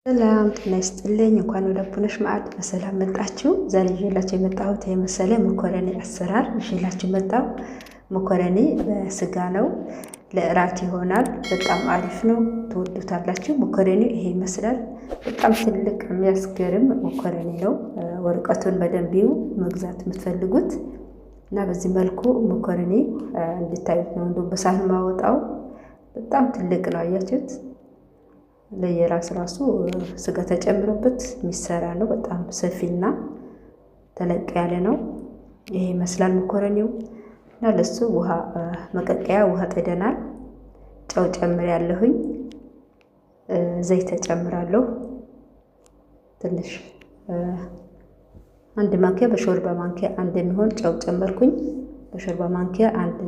ሰላም ጤና ይስጥልኝ። እንኳን ወደ አቡነሽ ማዕድ በሰላም መጣችሁ። ዛሬ ይዤላችሁ የመጣሁት የመሰለ መኮረኒ አሰራር ይዤላችሁ መጣሁ። መኮረኒ በስጋ ነው፣ ለእራት ይሆናል። በጣም አሪፍ ነው፣ ትወዱታላችሁ። መኮረኒ ይሄ ይመስላል። በጣም ትልቅ የሚያስገርም መኮረኒ ነው። ወረቀቱን በደንብ ይዩ፣ መግዛት የምትፈልጉት እና በዚህ መልኩ መኮረኒ እንድታዩት ነው። እንደው በሳህን ማወጣው በጣም ትልቅ ነው፣ አያችሁት? ለየራስ ራሱ ስጋ ተጨምሮበት የሚሰራ ነው። በጣም ሰፊና ተለቅ ያለ ነው። ይሄ ይመስላል መኮረኒው እና ለሱ ውሃ መቀቀያ ውሃ ጥደናል። ጨው ጨምር ያለሁኝ ዘይት ተጨምራለሁ። ትንሽ አንድ ማንኪያ በሾርባ ማንኪያ አንድ የሚሆን ጨው ጨመርኩኝ። በሾርባ ማንኪያ አንድ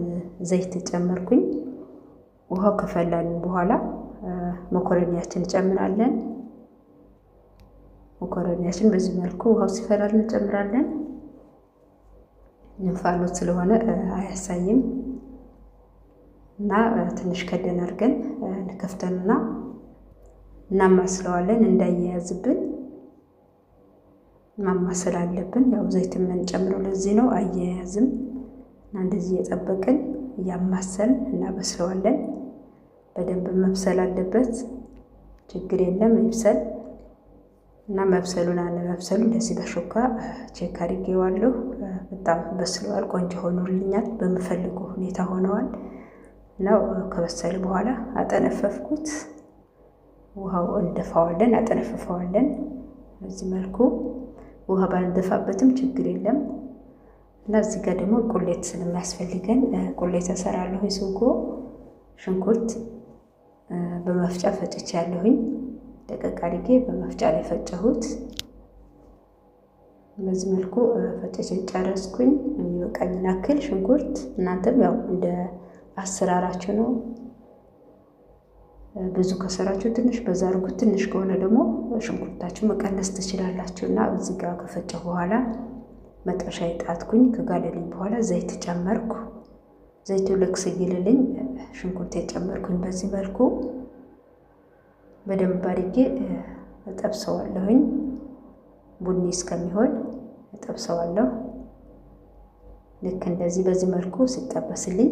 ዘይት ጨመርኩኝ። ውሃው ከፈላልን በኋላ መኮረኒያችን እንጨምራለን። መኮረኒያችን በዚህ መልኩ ውሃው ሲፈላል እንጨምራለን። እንፋሎት ስለሆነ አያሳይም እና ትንሽ ከደን አድርገን እንከፍተንና እናማስለዋለን። እንዳያያዝብን ማማሰል አለብን። ያው ዘይት የምንጨምረው ለዚህ ነው፣ አያያዝም እና እንደዚህ እየጠበቅን እያማሰልን እናበስለዋለን። በደንብ መብሰል አለበት። ችግር የለም ይብሰል እና መብሰሉን አለመብሰሉ እንደዚህ በሾካ check አድርጌዋለሁ። በጣም በስለዋል፣ ቆንጆ ሆኖልኛል፣ በምፈልገው ሁኔታ ሆነዋል። እና ከበሰለ በኋላ አጠነፈፍኩት። ውሃው እንደፋዋለን፣ አጠነፍፈዋለን። በዚህ መልኩ ውሃ ባልደፋበትም ችግር የለም። እና እዚህ ጋር ደግሞ ቁሌት ስለሚያስፈልገን ቁሌት እሰራለሁ። ሱጎ ሽንኩርት በመፍጫ ፈጭቼ ያለሁኝ ደቀቅ አድርጌ በመፍጫ ላይ ፈጨሁት። በዚህ መልኩ ፈጭቼ ጨረስኩኝ። የሚበቃኝን ያክል ሽንኩርት እናንተም ያው እንደ አሰራራችሁ ነው። ብዙ ከሰራችሁ ትንሽ በዛ አድርጉት፣ ትንሽ ከሆነ ደግሞ ሽንኩርታችሁ መቀነስ ትችላላችሁ። እና እዚህ ጋር ከፈጨሁ በኋላ መጥበሻ የጣትኩኝ ከጋለልኝ በኋላ ዘይት ጨመርኩ። ዘይቱ ልክ ሲግልልኝ ሽንኩርት የጨመርኩኝ በዚህ መልኩ በደንብ አድርጌ እጠብሰዋለሁኝ። ቡኒ እስከሚሆን እጠብሰዋለሁ። ልክ እንደዚህ በዚህ መልኩ ሲጠበስልኝ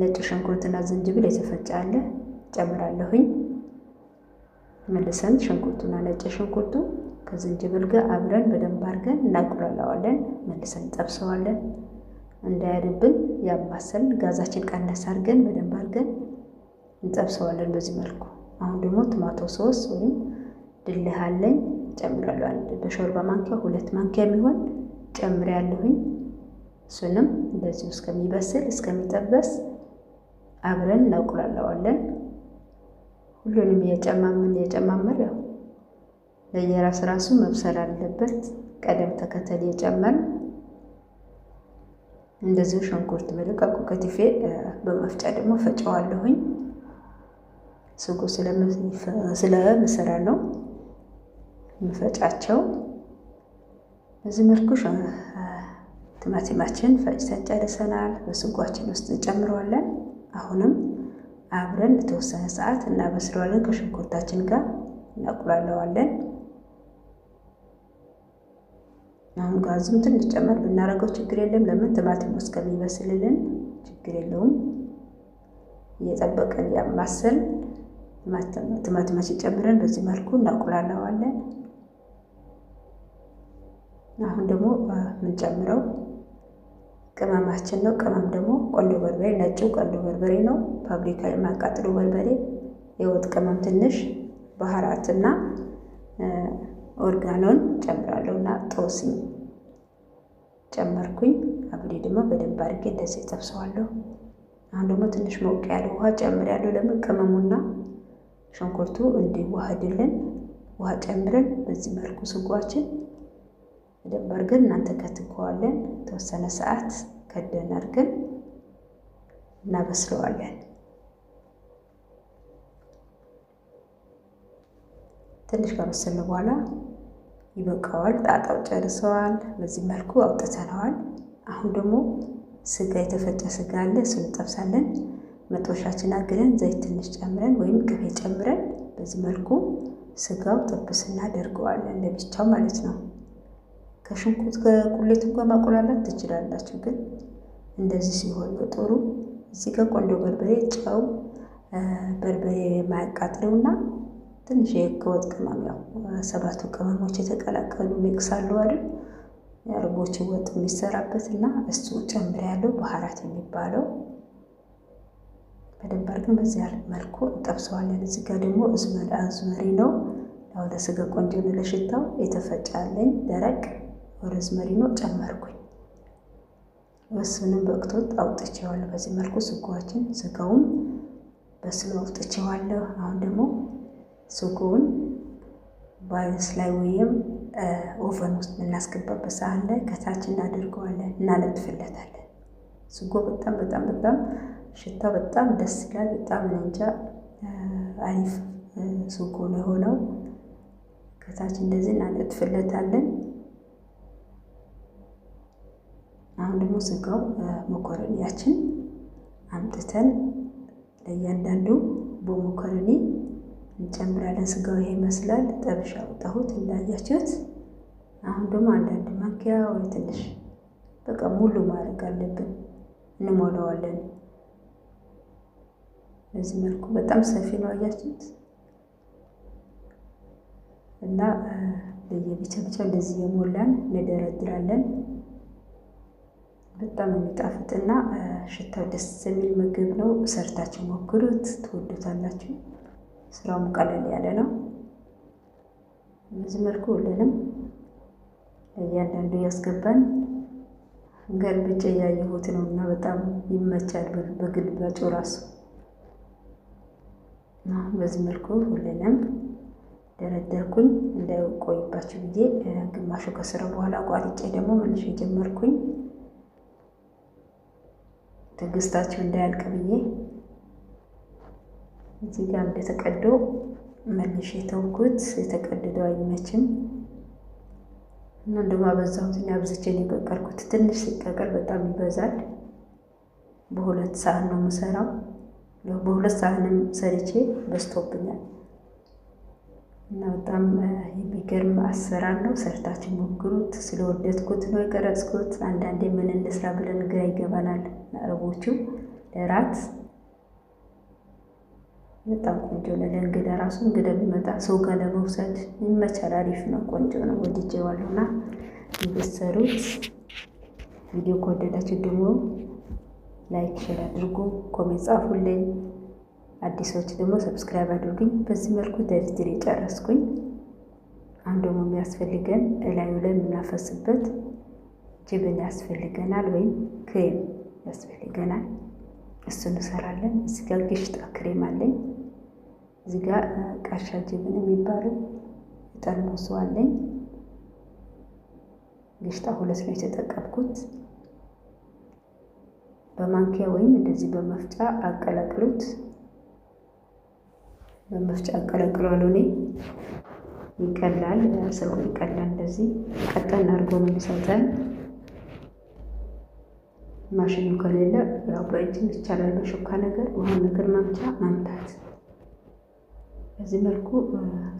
ነጭ ሽንኩርትና ዝንጅብል የተፈጨ አለ ጨምራለሁኝ። መልሰን ሽንኩርቱና ነጭ ሽንኩርቱ ከዝንጅብል ጋር አብረን በደንብ አድርገን እናቁላላዋለን። መልሰን እንጠብሰዋለን። እንዳያድብን ያማሰልን ጋዛችን ቀነስ አድርገን በደንብ አድርገን እንጠብሰዋለን በዚህ መልኩ። አሁን ደግሞ tomato sauce ወይም ድልህ አለኝ ጨምራለሁ። አንድ በሾርባ ማንኪያ ሁለት ማንኪያ የሚሆን ጨምሬያለሁኝ። እሱንም እንደዚሁ እስከሚበስል እስከሚጠበስ አብረን እናቁላላዋለን። ሁሉንም እየጨማምን እየጨማመር ያው ለየራስ ራሱ መብሰል አለበት። ቀደም ተከተል እየጨመርን እንደዚሁ ሽንኩርት በደቃቁ ከትፌ በመፍጫ ደግሞ ፈጨዋለሁኝ። ስጎ ስለምሰራ ነው የምፈጫቸው። በዚህ መልኩ ቲማቲማችን ፈጭተን ጨርሰናል። በስጓችን ውስጥ እንጨምረዋለን። አሁንም አብረን ለተወሰነ ሰዓት እናበስለዋለን። ከሽንኩርታችን ጋር እናቁላለዋለን። አሁን ጋዙም ትንሽ ጨመር ብናደርገው ችግር የለም። ለምን ቲማቲሙ እስከሚበስልልን ችግር የለውም። እየጠበቅን ያማሰል ቲማቲማችን ጨምረን በዚህ መልኩ እናቁላለዋለን። አሁን ደግሞ የምንጨምረው ቅመማችን ነው። ቅመም ደግሞ ቆንዶ በርበሬ፣ ነጩ ቆንዶ በርበሬ ነው። ፓብሪካ የማቃጥለው በርበሬ፣ የወጥ ቅመም ትንሽ፣ ባህራትና ኦርጋኖን ጨምራለሁ እና ጦስኝ ጨመርኩኝ። አብሬ ደግሞ በደንብ አድርጌ እንደዚህ ጠብሰዋለሁ። አሁን ደግሞ ትንሽ ሞቅ ያለ ውሃ ጨምሬያለሁ። ለምን ቅመሙና ሽንኩርቱ እንዲዋሃድልን ውሃ ጨምረን በዚህ መልኩ ስጓችን በደንብ አድርገን እናንተ ከትከዋለን። የተወሰነ ሰዓት ከደን አድርገን እናበስለዋለን። ትንሽ ከበሰለ በኋላ ይበቃዋል። ጣጣው ጨርሰዋል። በዚህ መልኩ አውጥተነዋል። አሁን ደግሞ ስጋ የተፈጨ ስጋ አለ፣ እሱን እንጠብሳለን። መጥበሻችን አግለን ዘይት ትንሽ ጨምረን ወይም ቅቤ ጨምረን በዚህ መልኩ ስጋው ጥብስ እናደርገዋለን ለብቻው ማለት ነው። ከሽንኩርት ከቁሌቱ ጋር ማቆላላት ትችላላችሁ፣ ግን እንደዚህ ሲሆን ጥሩ። እዚህ ጋር ቆንጆ በርበሬ፣ ጨው፣ በርበሬ የማያቃጥለውና ትንሽ የወጥ ቅመም ያው 7ቱ ቅመሞች የተቀላቀሉ mix አለው አይደል? የአረቦች ወጥ የሚሰራበት እና እሱ ጨምሬያለሁ። بهارات የሚባለው በደንብ አድርገን በዚህ መልኩ እንጠብሰዋለን። እዚህ ጋር ደግሞ rosemary ነው። ያው ለስጋ ቆንጆ ነው ለሽታው የተፈጫለኝ ደረቅ rosemary ነው ጨመርኩኝ። እሱንም በቅቶት አውጥቼዋለሁ። በዚህ መልኩ ስጎዋችን ስጋውም በስሎ አውጥቼዋለሁ። አሁን ደግሞ ስጎውን ባይስ ላይ ወይም oven ውስጥ የምናስገባበት ሳህን ላይ ከታች እናደርገዋለን፣ እናለጥፍለታለን። ስጎ በጣም በጣም በጣም ሽታው በጣም ደስ ይላል። በጣም እንጃ አሪፍ ስጎ ነው የሆነው። ከታች እንደዚህ እናለጥፍለታለን። አሁን ደግሞ ስጋው መኮረኒያችን አምጥተን ለእያንዳንዱ በመኮረኒ እንጨምራለን። ስጋው ይሄ ይመስላል። ጠብሻ አወጣሁት እንዳያችሁት። አሁን ደግሞ አንዳንድ ማንኪያ ወይ ትንሽ በቃ ሙሉ ማድረግ አለብን፣ እንሞላዋለን። በዚህ መልኩ በጣም ሰፊ ነው አያችሁት። እና ለየብቻ ብቻ እንደዚህ የሞላን እንደረድራለን። በጣም የሚጣፍጥና ሽታው ደስ የሚል ምግብ ነው። ሰርታችሁ ሞክሩት፣ ትወዱታላችሁ። ስራውም ቀለል ያለ ነው። በዚህ መልኩ ሁሉንም እያንዳንዱ እያስገባን ገልብጬ እያየሁት ነው እና በጣም ይመቻል በግልባጩ ራሱ። በዚህ መልኩ ሁሉንም ደረደርኩኝ እንዳይቆይባችሁ ብዬ ግማሹ ከስራ በኋላ አቋርጬ ደግሞ መልሼ ጀመርኩኝ። ትዕግስታችሁ እንዳያልቅ ብዬ እዚህ ጋር እንደተቀዶ መልሼ ተውኩት። የተቀደደው አይመችም እና እንደውም አበዛሁት እና አብዝቼ ነው የቀቀልኩት። ትንሽ ሲቀቀል በጣም ይበዛል። በሁለት ሳህን ነው የምሰራው። በሁለት ሳህንም ሰርቼ በዝቶብኛል እና በጣም የሚገርም አሰራር ነው። ሰርታችሁ ሞክሩት። ስለወደድኩት ነው የቀረጽኩት። አንዳንዴ ምን እንስራ ብለን ግራ ይገባናል። አረቦቹ ለራት በጣም ቆንጆ ነው። ለእንግዳ ራሱ እንግዳ ቢመጣ ሰው ጋር ለመውሰድ ይመቻል። አሪፍ ነው፣ ቆንጆ ነው። ወድጄዋለሁና እንድትሰሩት። ቪዲዮ ከወደዳችሁ ደግሞ like፣ share አድርጉ፣ comment ጻፉልኝ። አዲሶች ደግሞ subscribe አድርጉኝ። በዚህ መልኩ ደርድሬ ጨረስኩኝ። አሁን ደግሞ የሚያስፈልገን እላዩ ላይ የምናፈስበት جبن ያስፈልገናል፣ ወይም ክሬም ያስፈልገናል። እሱን እንሰራለን። እዚህ ጋር قشطة ክሬም አለኝ። እዚህ ጋር ቀርሻ جبن የሚባለው ጠርሙሱ አለኝ። قشطة ሁለት ነው የተጠቀምኩት። በማንኪያ ወይም እንደዚህ በመፍጫ አቀላቅሉት። በመፍጫ አቀላቅለዋለሁ እኔ ይቀላል፣ ስራው ይቀላል። እንደዚህ ቀጠን አድርጎ ነው የሚሰጠን። ማሽኑ ከሌለ ያው በእጅም ይቻላል፣ በሹካ ነገር በሆነ ነገር መምቻ መምታት። በዚህ መልኩ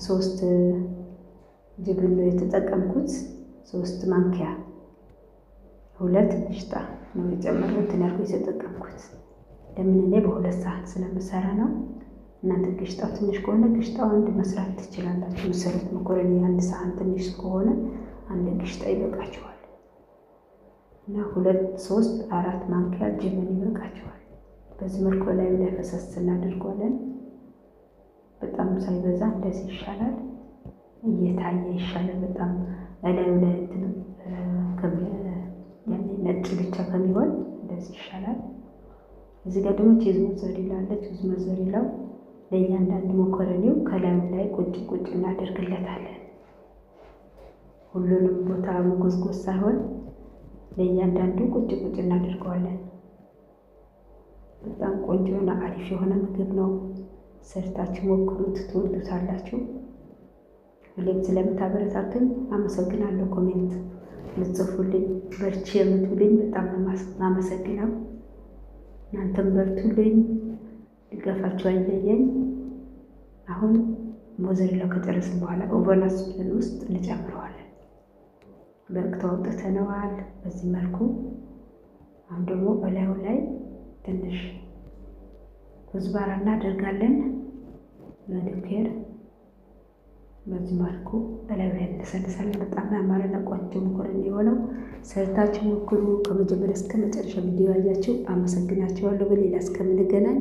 3 جبن ነው የተጠቀምኩት። 3 ማንኪያ 2 قشطة ነው የጨመርኩት። እንትን ያልኩት የተጠቀምኩት ለምን እኔ በሁለት ሳህን ስለምሰራ ነው። እናንተ قشطة ው ትንሽ ከሆነ قشطة ው አንድ መስራት ትችላላችሁ። መሰረት መኮረኒ አንድ ሳህን ትንሽ ከሆነ አንድ قشطة ይበቃችኋል። እና 2 3 4 ማንኪያ جبن ይበቃችኋል። በዚህ መልኩ ላይ ላይ ፈሰስ እናደርገዋለን። በጣም ሳይበዛ እንደዚህ ይሻላል፣ እየታየ ይሻላል። በጣም እላዩ ላይ እንትን ነጭ ብቻ ከሚሆን እንደዚህ ይሻላል። እዚህ ጋር ደግሞ cheese mozzarella አለ። cheese mozzarella ው ለእያንዳንዱ መኮረኒው ከላዩ ላይ ቁጭ ቁጭ እናደርግለታለን። ሁሉንም ቦታ መጎዝጎዝ ሳይሆን ለእያንዳንዱ ቁጭ ቁጭ እናደርገዋለን። በጣም ቆንጆና አሪፍ የሆነ ምግብ ነው። ሰርታችሁ ሞክሩት፣ ትወዱታላችሁ። ሁሌም ስለምታበረታቱኝ አመሰግናለሁ። comment ምጽፉልኝ፣ በርቺ የምትሉኝ በጣም ነው የማመሰግነው። እናንተም በርቱልኝ፣ ድጋፋችሁ አይለየኝ። አሁን ሞዘሬላው ከጨረስን በኋላ oven ኣችን ውስጥ እንጨምረዋለን። በወቅቱ አውጥተነዋል በዚህ መልኩ። አሁን ደግሞ በላዩ ላይ ትንሽ كزبرة እናደርጋለን። ለዲኬር በዚህ መልኩ በላዩ ላይ እንሰልሳለን። በጣም ያማረና ቆንጆ መኮረኒ የሆነው ሰርታችሁ ሞክሩ። ከመጀመሪያ እስከ መጨረሻ ቪዲዮ ያያችሁ አመሰግናችኋለሁ። በሌላ እስከምንገናኝ።